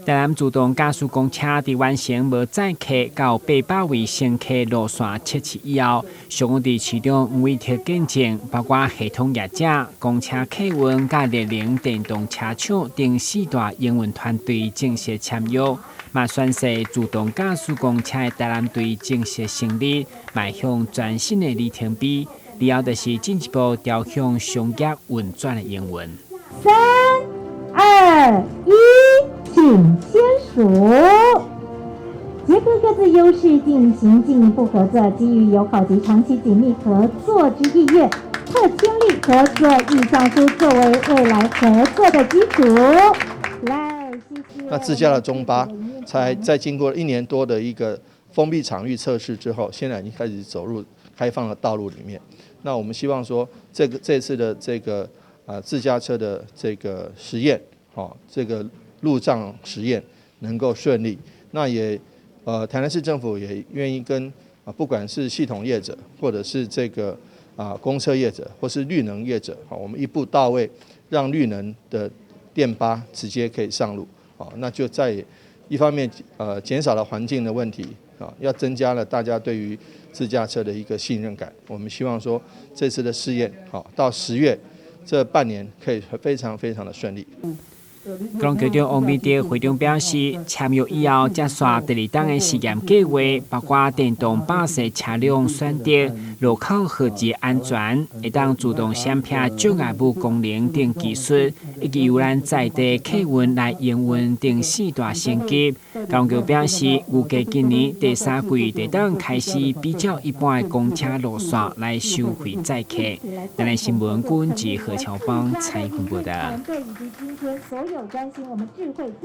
台南自動駕駛公車佇完成無載客到800位乘客路線測試以後，上午佇市長黃偉哲見證，包括系統業者、公車客運佮熱能電動車廠等四大營運團隊正式簽約，嘛宣示自動駕駛公車的台南隊正式成立，邁向全新的里程碑。以後就是進一步朝向商業運轉的營運。三、二、一。請簽署，結合各自優勢進行進一步合作，基於友好及長期緊密合作之意願，特簽立合作意向書作為未來合作的基礎。來，謝謝。那自駕的中巴，才在經過一年多的一個封閉場域測試之後，現在已經開始走入開放的道路裡面。那我們希望說，這次的這個自駕車的這個實驗，好，這個路障實驗能夠順利，那也台南市政府也願意跟不管是系統業者，或者是這個公車業者，或是綠能業者，好，我們一步到位，讓綠能的電巴直接可以上路，好，那就在一方面減少了環境的問題，啊，要增加了大家對於自駕車的一個信任感。我們希望說這次的試驗，好，到10月這半年可以非常非常的順利。交通局長王明德會長表示，簽約以後，接續第二檔的試驗計劃，包括電動巴士車輛選擇、路口號誌安全、會當自動閃避障礙物功能等技術，以及由咱在地客運來營運等四大升級。交通局表示，預計今年第三季會當開始比照一般的公車路線來收費載客。台南新聞郭文吉何喬邦採訪報道。關心我們智慧。